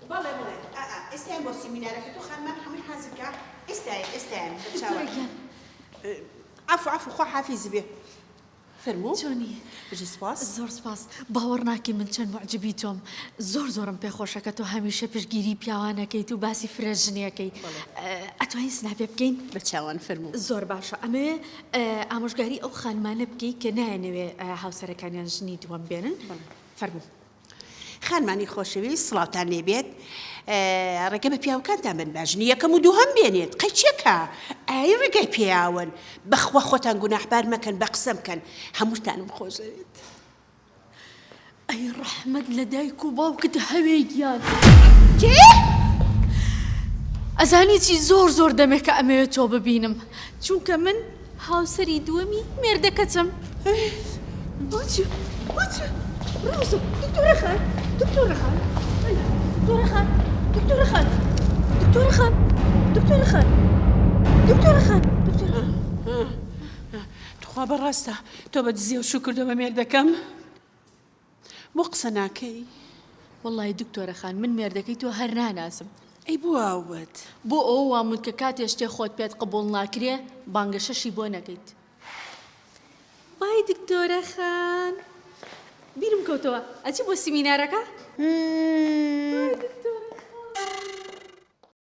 بەڵێ بەڵێ ئا ئا ئێستایان بۆ سیمینارەکە تۆ خانمان هەمووی حازر کە ئێستایە ئێستایان بە دکتۆرە چاوان گیان. عەفو عەفو خوا حافیزی بێ فەرموو چۆنی؟ بژی سپاس. زۆر سپاس باوەڕ ناکەی من چەند موعجیبی تۆم زۆر زۆرم پێ خۆشە کە تۆ هەمیشە پشتگیری پیاوان ئەکەیت و باسی فرە ژنی ئەکەی ئەتوانین سناپێ بکەین؟ بە چاوان فەرموو. زۆر باشە ئەمەوێ ئامۆژگاری ئەو خانمانە بکەی کە نایانەوێ هاوسەرەکانیان ژنی دووەم بێنن فەرموو. خانمانی خۆشەویست سڵاوتان لێبێت ڕێگە بە پیاوەکانتان بن با ژنی یەکەم و دووهەم بێنێت قەیچێکە ئای ڕێگای پێیاون بەخوا خۆتان گوناحبار مەکەن بە قسە بکەن هەمووتانم خۆشەوێت. ئەی ڕەحمەت لە دایک و باوکت هەوێ گیان. چی؟ ئەزانی چی زۆر زۆر دەمێکە ئەمەوێت تۆ ببینم چونکە من هاوسەری دووەمی مێردەکەتم. بۆچی؟ بۆچی؟ ڕۆزە دکتۆرە خان دکتۆرە خان دکتۆرە خان دکتۆرە خان دکتۆرە خان دکتۆرە خان دکتۆرە خان دکتۆرە تخوا بەڕاستە تۆ بە دزیەوە شوو کردووە بە مێردەکەم؟ بۆ قسە ناکەی؟ وەڵای دکتۆرە خان من مێردەکەی تۆ هەر ناناسم. ئەی بۆ وا وت؟ بۆ ئەوە وام وت کە کاتێ شتێ خۆت پێت قبوڵ ناکرێ بانگەشەشی بۆ نەکەیت. بای دکتۆرە خان. بیرم کەوتەوە ئەچی بۆ سیمینارەکە؟ بای دکتۆرە.